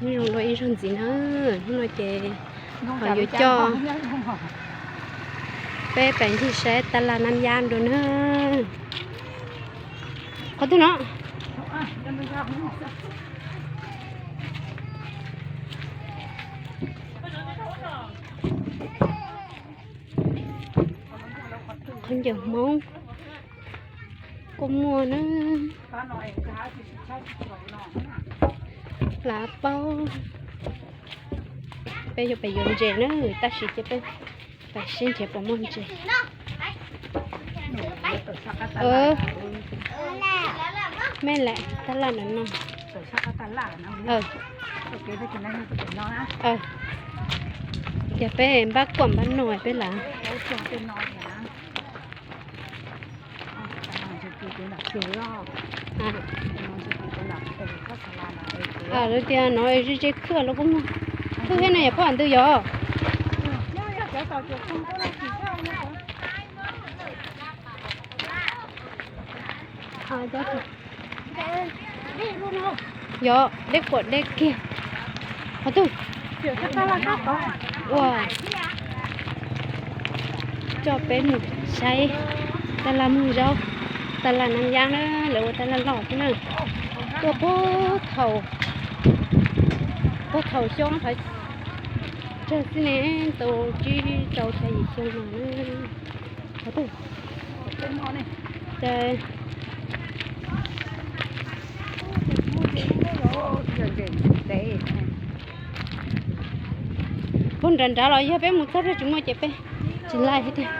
Zoo dua ib zaug ntxiv na, hnub no ces ho yuav coj peb pais ncig saib taj laj Nab Yab dua na. Qhov twg no? Khaub ncaws Hmoob kuj muaj na. Plav paub. Peb yuav pais yuav ntses na, tab sis ces peb pais seb nrhiav puas muaj ntses. Me lam taj laj no no. Ces peb npaj kuam npaj no peb lam. Lawv tias no ze ze khwb los kuj muaj. Khwb thiab no yog poj ntws yog. Yog deb quam deb kiag. Qhov twg? Ua coj peb mus saib taj laj Muag Zaub, taj laj Nab Yab na, lawv ua taj laj loj thiab na. Tuaj puag thaum, puag thaum xyoo thawv tsawg xwb ne, tau tsib rau xya yim xyoo no na. Qhov twg? Puag nrad nrad los yog peb mus txog rau tsis muaj ces peb tsis laij thiab tiag.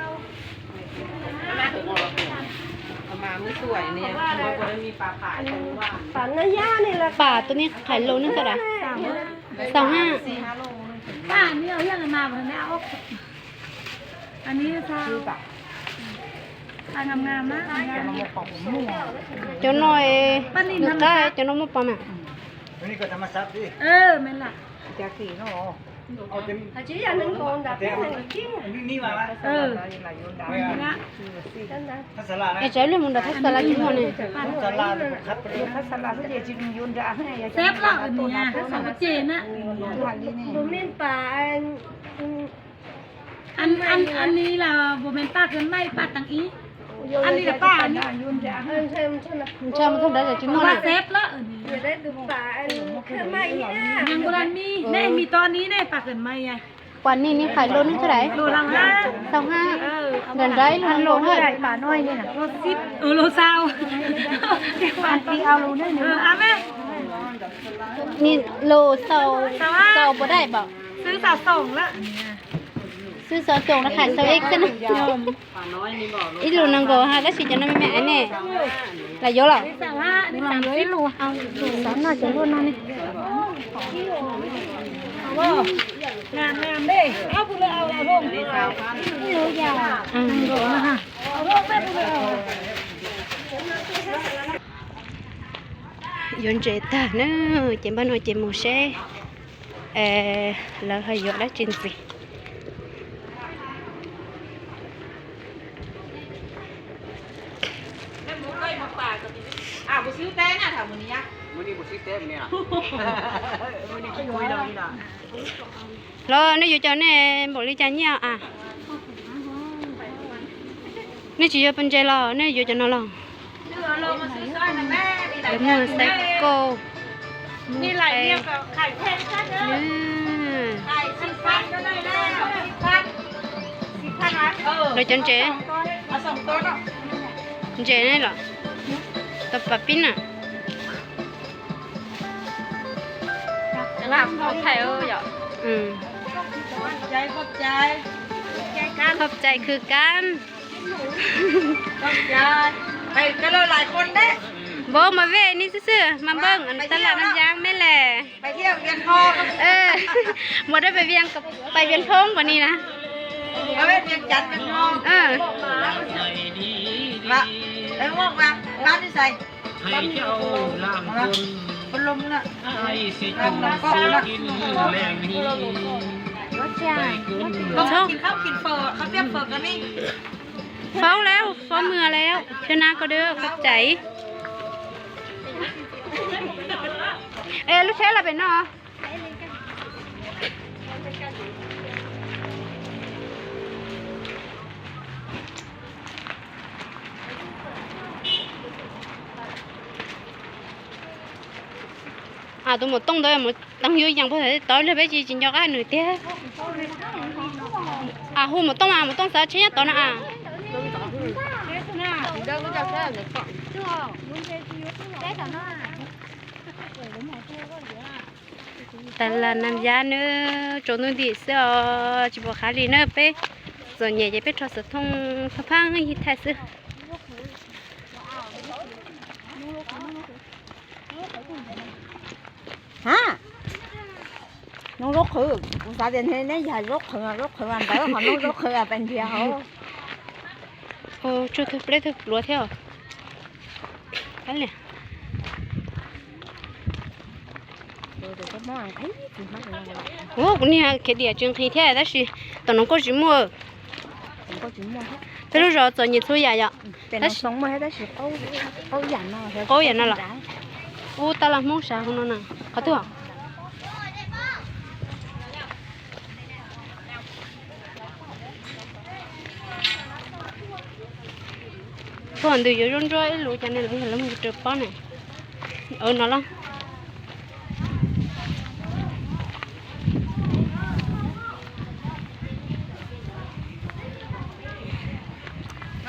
Pam tus nej qhais lus ne tau dab? Xaus ha. Cov no nws qab, cov no muaj pam mas. Es tsam ib pliag mus nram thaj xa las tsis muaj ne. Tus me pam, an, an, an ni las puas me paj kws maij paj teev ib, an ni las paj ni. Ntshai mus txog nrad tsis muaj na. Xeb lawm. Nyag nkuj laj mij, nej mij toj ni nej paj kws maij. Pam ni ni qhais lus ne tau dab? Xaus ha. Nrad nrad ib lus nkaus ha. Lus xaus. Ni lus xaus, xaus puas dab pam? Xwb xaus xoom na, qhais xaus ib xwb na. Ib lus no nkaus ha, tab sis cov no me me aiv ne. Lam yuav lawm. Xav noj cov luaj no ne. Yuav ntses tag na, ces npaj no ces mus seb lawv ho yuav dab tsi ntxiv. Los nej yuav cov nej npaum li cas nyiaj a? Nej tsis yuav pas ntses los nej yuav cov no los? Lawv muag xaiv kauj, muag qe, lawv cov ntses, ntses ne los? Tau pas pib na. Khov cai khwv kab. Npaum mas vej ni xwb xwb mas npawg, taj laj Nab Yaab me le. Mus dab pais Vias, pais Vias Thoob npaum ni na. Faub lawm, faub mws lawm, thiab na koj dab khov cai. Es lub tsheb los pem no. Tus maum tooj ntawd mus teev yuav yees puag tod lawm peb tsis nco qab nws tiag. Hu maum tooj mas maum tooj xav tsheb nyob tod no a. Tas las nas yab nawb, tsaus ntuj nti xwb os, tsis pom qab li na. Peb txom nyem ces peb rho xov tooj pheej pheej ib thaij xwb. Ha, noob zaub qhwv, kuv xav tias neb yog zaub qhwv, zaub qhwv ntawd ho noob zaub qhwv pes nrhiav hauv. Tsuag tug pleb tug pluav thiab. Ua kuv niag khiav diam tsis nqhis thiab tab sis tom no kuj tsis muaj. Peb lub zos txom nyem txhua yam yom. Qaub yam no los. Ub, tab laj Hmoob sav hauv no na. Qhov twg? Tuaj ntws yuav zaub ntsuab ib lus cas ne, lawv mus raws pob ne. No los.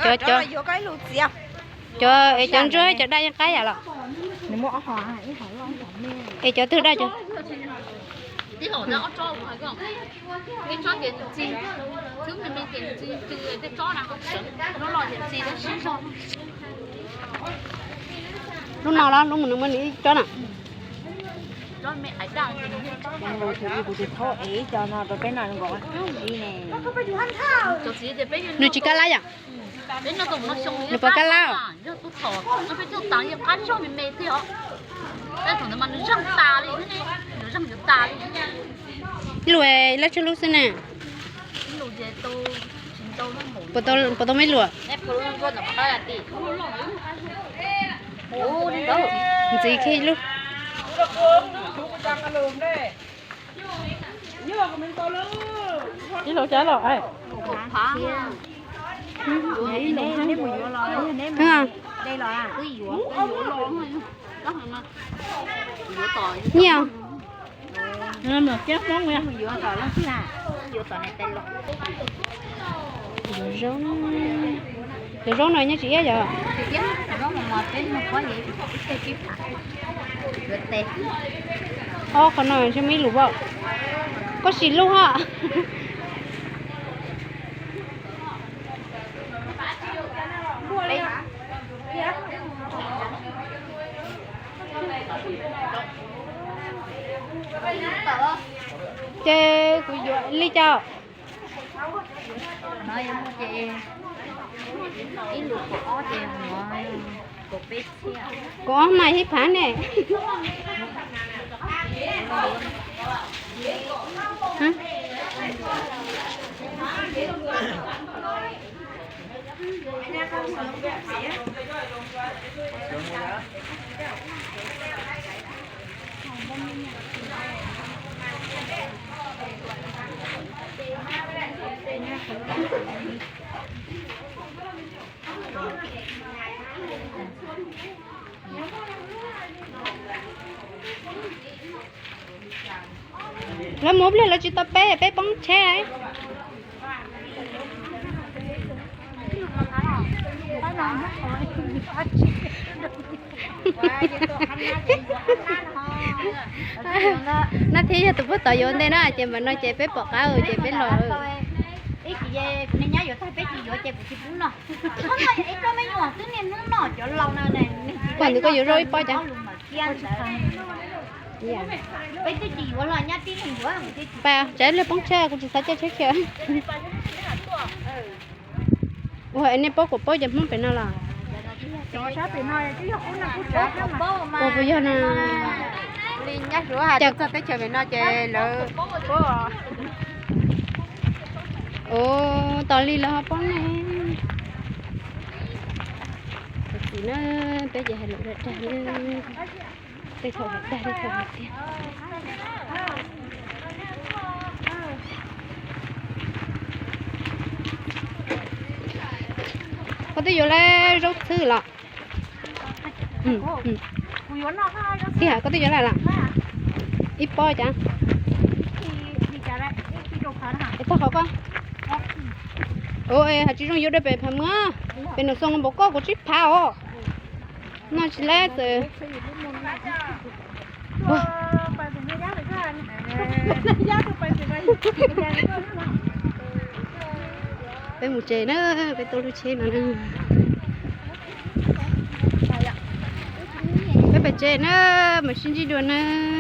Cov, cov, cov ntsuab cov daj yeej qab yam los. Es cov twg daj cov? Lub no los, lub mus nws muaj nws ib tsob na. Kuv tus thaub ev ib co no rau peb noj nkaus. Nws tsis kab lab yom? Nws puas kab lab? Ib lus, lab tsawg lub xwb ne? Puas tau, puas tau me luam? Ntxiv kiag ib lub. Ib lub cas los? Nyiaj. Yuav zaub, yuav zaub no nyob tsis iab yom? Ob qhov no ntshe muaj ib lus pom. Koj sim lub hos. Ces kuv yuav li cas? Kaum ob mas ib phav ne. Lawv mus pliag lawv tsis tau peb, peb poob tsheb. Nab thiab yog tus puag tom yuav ntej na, ces npam no ces peb pom qab ces peb los. Pog ntawd koj yuav zaub ib pob cas? Pab, tsam ib pliag poob tsheb kuv tsis xav caij tsheb khiav. Ua nej paub kuv paub cov Hmoob pem no los? Ua puas yog no? Cas txog teb chaws pem no ces lawv, ua tos li lawv ho paub ne. Tus txiv na, peb ces hais lus dag dag li, tej thaum hais dag tej thaum hais tiag. Koj twb yuav lawm zaub txhwb los? Tij Ham, koj twb yuav lawm los? Ib pob cas? Es tag qhov koj. Ua, has tsis zoo yuav dua pem phav muag, pem nram xoo npaum koj kuv tsib phav os. Noj tsis lab txawm. Peb mus tsev na, peb tuaj lub tsheb no na. Peb pem tsev na, mam sib ntsib dua na.